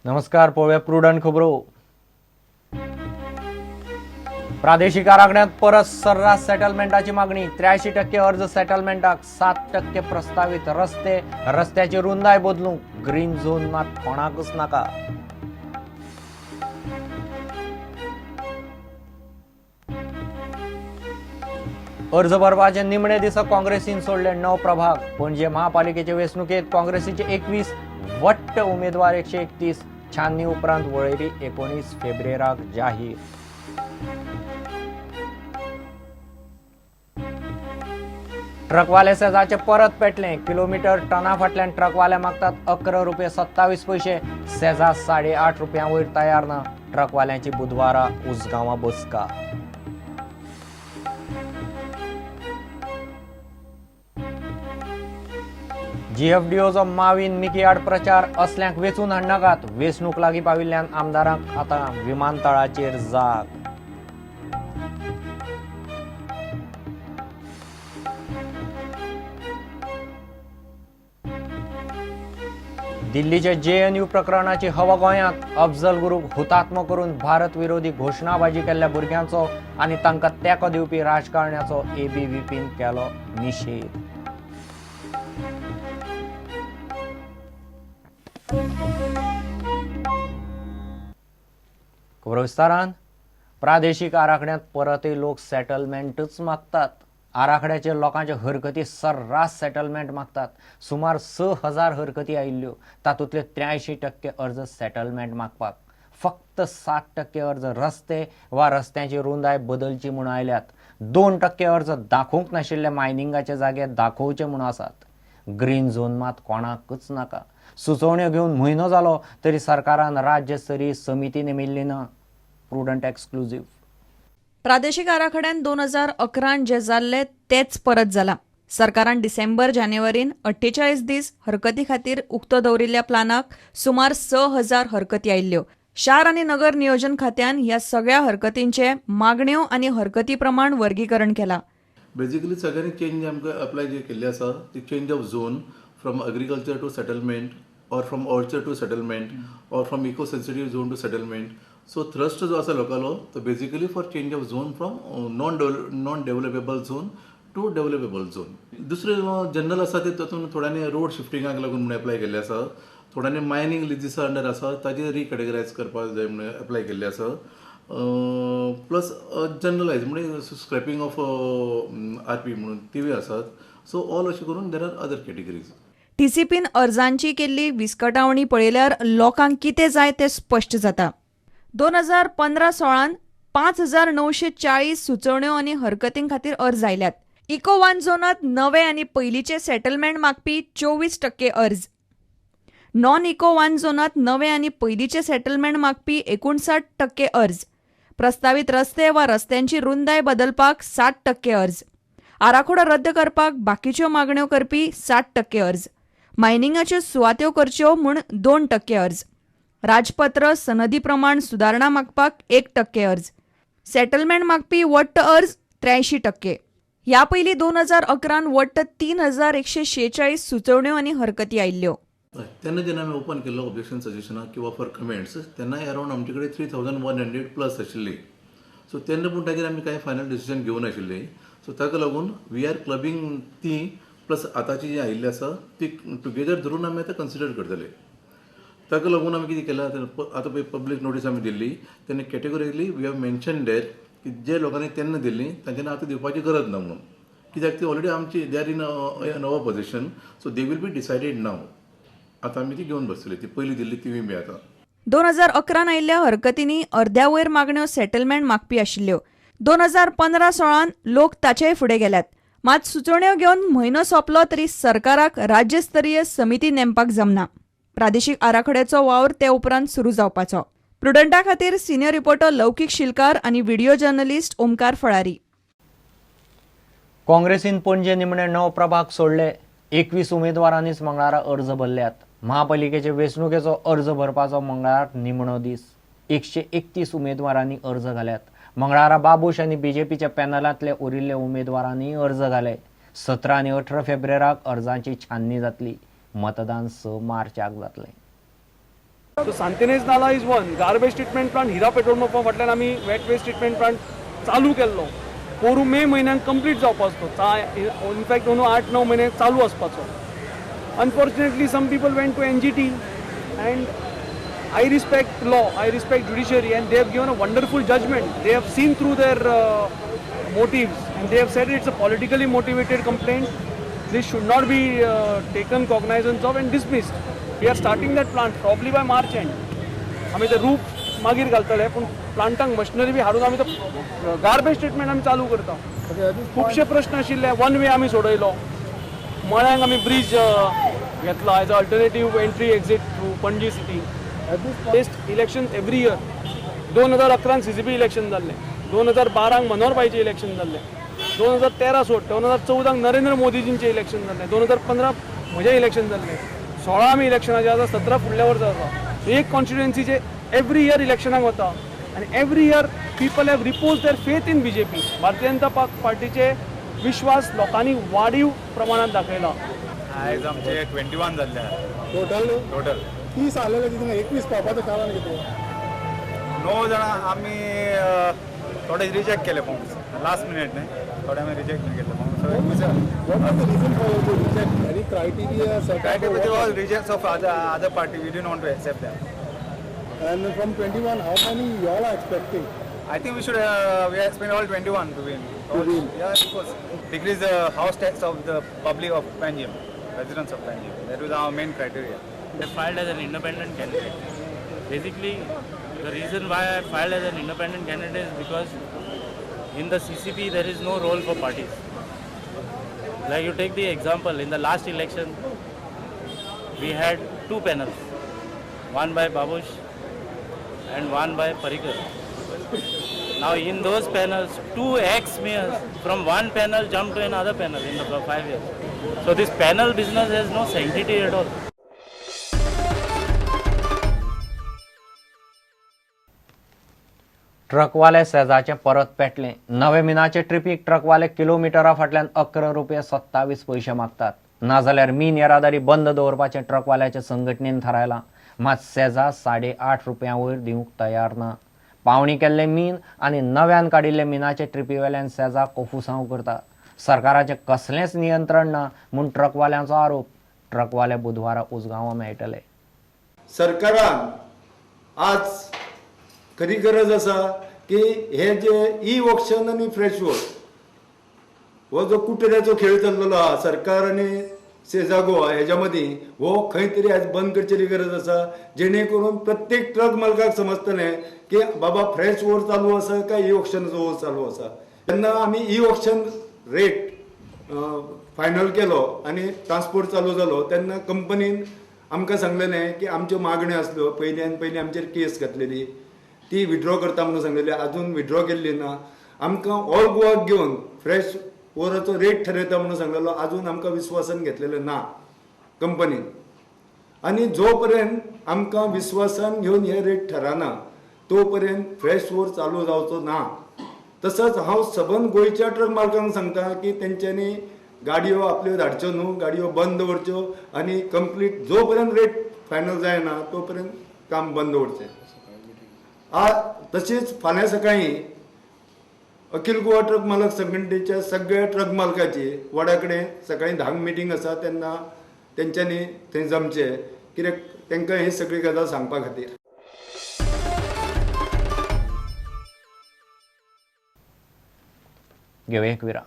नमस्कार, पळोवया प्रुडंट खबरो. प्रादेशिक आराखड्यात परत सर्रास सेटलमेंटाची मागणी. 83% अर्ज सेटलमेंटाक, 7% प्रस्तावित रस्ते, रस्त्याची रुंदाय बदलूंक. ग्रीन झोन मात कोणाकच नाका. अर्ज भरपाचे निमणे दिसा काँग्रेसीन सोडले 9 प्रभाग. पणजे महापालिकेचे वेंचणुकेत काँग्रेसीचे 21, वट्ट उमेदवार 131. छाननी उपरांत वळेरी 19 फेब्रेराक जाहीर. ट्रकवाले सेजाचे परत पेटले. किलोमीटर टना फाटल्यान ट्रकवाले मागतात 11 रुपये 27 पयशे. सेजा 8.5 रुपयां वयर तयार ना. ट्रकवाल्यांची बुधवारा उसगांवां बसका. जीएफडीओचो माविन मिकी आड प्रचार. असल्यांक वेंचून हाडनाकात. वेंचणूक लागीं पाविल्ल्यान आमदारांक आतां विमानतळाचेर जाग. दिल्लीच्या जेएनयू प्रकरणाची हवा गोंयांत. अफजल गुरूक हुतात्मो करून भारत विरोधी घोशणाबाजी केल्ल्या भुरग्यांचो आनी तांकां तेंको दिवपी राजकारण्याचो एबीव्हीपीन केलो निशेध. खबरो विस्तारान. प्रादेशीक आराखड्यांत परतय लोक सेटलमेंटच मागतात. आराखड्याचेर लोकांच्यो हरकती सर्रास सेटलमेंट मागतात. सुमार 6000 हरकती आयिल्ल्यो, तातूंतले 83% अर्ज सेटलमेंट मागपाक. फक्त 7% अर्ज रस्ते वा रस्त्यांची रुंदाय बदलची म्हूण आयल्यात. 2% अर्ज दाखोवंक नाशिल्ले मायनिंगाचे जागे दाखोवचे म्हूण आसात. ग्रीन झोन मात कोणाकच नाका. सुचोवण्यो घेवन म्हयनो जालो तरी सरकारान राज्य स्तरीय समिती नेमिल्ली ना. प्रुडंट एक्सक्लुझीव. प्रादेशीक आराखड्यान 2011 जे जाल्ले तेच परत जाला. सरकारान डिसेंबर जानेवारीन 48 दीस हरकती खातीर उक्तो दवरिल्ल्या प्लानाक सुमार 6000 हरकती आयिल्ल्यो. शार आनी नगर नियोजन खात्यान ह्या सगळ्या हरकतींचे मागण्यो आनी हरकती प्रमाण वर्गीकरण केलां. बेजिकली सगळ्यांनी चेंज आमकां अप्लाय जे केल्ले आसा ती change of zone from agriculture to settlement or from orchard to settlement or from eco sensitive zone to settlement. So thrust जो आसा लोकांलो तो basically for change of zone from non developable zone to developable zone. दुसरें general आसा ते तातूंत थोड्यांनी road शिफ्टिंगाक लागून म्हणून apply केल्ले आसा, थोड्यांनी मायनींग लिजीसा अंडर आसा ताजेर रिकॅटेगरायज करपाक जाय म्हणून एप्लाय केल्ले आसा. प्लस जनरलायज म्हणजे स्क्रॅपिंग ऑफ आर पी म्हणून तिवूय आसात. सो ऑल अशें करून there are other categories. टीसीपीन अर्जांची केल्ली विस्कटावणी पळयल्यार लोकांक कितें जाय तें स्पश्ट जाता. 2015-16 5940 सुचोवण्यो आनी हरकतीं खातीर अर्ज आयल्यात. इको वन झोनांत नवे आनी पयलींचे सेटलमेंट मागपी 24% अर्ज, नॉन इको वन झोनांत नवे आनी पयलींचे सेटलमेंट मागपी 59% अर्ज, प्रस्तावीत रस्ते वा रस्त्यांची रुंदाय बदलपाक 60% अर्ज, आराखडो रद्द करपाक बाकीच्यो मागण्यो करपी 60% अर्ज, मायनिंगाच्यो सुवात्यो करच्यो म्हूण 2% अर्ज, राजपत्र सनदी प्रमाण सुदारणा मागपाक 1% अर्ज, सेटलमेंट मागपी वट्ट अर्ज 83%. ह्या पयलीं 2011 वट्ट 3146 सुचोवण्यो आनी हरकती आयिल्ल्यो. तेन्ना जेन्ना आमी ओपन केल्लो ऑब्जेक्शन सजेशनाक किंवा फॉर कमेंट्स तेन्ना अरावंड आमचे कडेन 3100 प्लस आशिल्ली. सो तेन्ना पूण ताजेर आमी कांय फायनल डिसिजन घेवंक नाशिल्ली. सो ताका लागून we are clubbing ती प्लस आतांची जी आयिल्ली आसा ती टुगेदर धरून आमी आतां कन्सिडर करतले. ताका लागून आमी कितें केलां, आतां पळय पब्लीक नोटीस आमी दिल्ली तेन्ना categorically we have mention there की जे लोकांनी तेन्ना दिल्ली तांच्यांनी आतां दिवपाची गरज ना म्हणून, कित्याक ती ऑलरेडी आमची they are in our position, so they will be decided now. आतां आमी ती घेवन बसतली ती पयलीं दिल्ली तिवूय बी आतां. 2011 आयिल्ल्या हरकतींनी अर्द्या वयर मागण्यो सेटलमेंट मागपी आशिल्ल्यो. 2015-16 लोक ताचेय फुडें गेल्यात. मात सुचोवण्यो घेवन म्हयनो सोंपलो तरी सरकाराक राज्यस्तरीय समिती नेमपाक जमना. प्रादेशीक आराखड्याचो वावर ते उपरांत सुरू जावपाचो. प्रुडंटा खातीर सिनियर रिपोर्टर लौकीक शिलकार आनी व्हिडिओ जर्नलिस्ट ओमकार फळारी. काँग्रेसीन पणजे निमणे 9 प्रभाग सोडले. 21 उमेदवारांनीच मंगळारा अर्ज भरल्यात. महापालिकेचे वेंचणुकेचो अर्ज भरपाचो मंगळार निमणो दीस. 131 उमेदवारांनी अर्ज घाल्यात. मंगळारा बाबूश आनी बीजेपीच्या पॅनलांतले उरिल्ले उमेदवारांनी अर्ज घाले. 17 आनी 18 फेब्रेराक अर्जांची छाननी जातली. मतदान 6 मार्चाक जातलें. So Santinez Nala is one garbage treatment plant. Hira petrol पंपा फाटल्यान आमी वेट वेस्ट ट्रिटमेंट प्लांट चालू केल्लो, पोरूं मे म्हयन्याक कंप्लीट जावपाचो, इनफॅक्ट अंदू 8-9 म्हयने चालू आसपाचो. Unfortunately some people went to NGT and I respect law, I respect judiciary, and they have given a wonderful judgment. They have seen through their motives and they have said it's a politically motivated complaint. This should not be taken cognizance of and dismissed. We are starting that plant probably by March end. आमी ते रूप मागीर घालतले, पूण प्लांटांक machinery बी हाडून आमी तो garbage treatment आमी चालू करता. खुबशे प्रश्न आशिल्ले, वन वे आमी सोडयलो, मळ्यांक आमी ब्रीज घेतलो as a alternative entry exit through Panaji city. Best election every year. 2011 CCP election जाल्लें, 2012 मनोहर भाईचें इलेक्शन जाल्लें, 2013 सोड 2014 नरेंद्र मोदीजींचें इलेक्शन जाल्लें, 2015 म्हजें इलेक्शन जाल्लें, 16 आमी इलेक्शनाचे आसा, 17 फुडल्या वर्सा आसा. एक कॉन्स्टिट्युएन्सीचे एवरी इयर इलेक्शनाक वता आनी every year people have repose their faith in BJP. Bharatiya Janata पार्टीचे विश्वास लोकांनी वाढीव प्रमाणात दाखयला. आयज आमचे 21 जाल्ले टोटल, टोटल 30 आलेले, तितून 21 पावपाचें कारण कितें? 9 जाणां आमी थोडे रिजेक्ट केले फॉर्म्स लास्ट मिनिट न्ही, थोडे आमी रिजेक्ट केले forms. What was the reason for you to reject? Any criteria set up? Criteria was rejects of other party. We didn't want to accept them. And from 21, how many you all are expecting? I think we should we are expecting all 21 to win. To win. Yeah, of course. Decrease the house tax of the public of Panjim, residents of Panjim. That was our main criteria. I filed as an independent candidate. Basically, the reason why I filed as an independent candidate is because in the CCP there is no role for parties. Like you take the example, in the last election, we had 2 panels, one by Babush and one by Parrikar. Now in those panels, 2 ex-mayors from one panel jumped to another panel in the 5 years. So this panel business has no sanctity at all. ट्रकवाले सेजाचें परत पेटलें. नवे मिनाचे ट्रिपीक ट्रकवाले किलोमिटरा फाटल्यान 11 रुपये 27 पयशे मागतात. नाजाल्यार मीन येरादारी बंद दवरपाचें ट्रकवाल्याचे संघटनेन थारायलां. मात सेजा 8.5 रुपयां वयर दिवंक तयार ना. पावणी केल्लें मीन आनी नव्यान काडिल्ले मिनाचे ट्रिपी वेल्यान सेजा कोफुसांव करता. सरकाराचें कसलेंच नियंत्रण ना म्हूण ट्रकवाल्यांचो आरोप. ट्रकवाले बुधवारा उजगांवां मेळटले. सरकारान आज खरी गरज आसा की हे जे ई ऑक्शन आनी फ्रेश वोट हो जो कुटऱ्याचो खेळ चल्लेलो आहा सरकार आनी सेजा गोवा हेज्या मदीं, हो खंय तरी आयज बंद करचेली गरज आसा, जेणे करून प्रत्येक ट्रक मालकाक समजतलें की बाबा फ्रेश वोर चालू आसा काय ई ऑक्शनाचो वोर चालू आसा. तेन्ना आमी ई ऑक्शन रेट फायनल केलो आनी ट्रान्सपोर्ट चालू जालो तेन्ना कंपनीन आमकां सांगलेलें की आमच्यो मागण्यो आसल्यो पयलीं आनी पयलीं आमचेर केस घातलेली ती विड्रॉ करता म्हणून सांगलेली, आजून विड्रॉ केल्ली ना. आमकां ऑल गोवाक घेवन फ्रेश वोराचो रेट ठरयता म्हणून सांगलेलो, आजून आमकां विस्वासान घेतलेलें ना कंपनीन. आनी जो पर्यंत आमकां विस्वासान घेवन हे रेट ठरना तो पर्यंत फ्रेश वोर चालू जावचो ना. तसोच हांव सबंद गोंयच्या ट्रक मालकांक सांगता की तेंच्यांनी गाडयो आपल्यो धाडच्यो न्हू, गाडयो बंद दवरच्यो आनी कंप्लीट जो पर्यंत रेट फायनल जायना तो पर्यंत काम बंद दवरचें. तशीच फाल्यां सकाळीं अखिल गोवा ट्रक मालक संघटनेच्या सगळ्या ट्रक मालकाची वडा कडेन सकाळीं 10 मिटींग आसा, तेन्ना तेंच्यांनी थंय जमचें कित्याक तांकां ही सगळी गजाल सांगपा खातीर. घेवया एक विराम.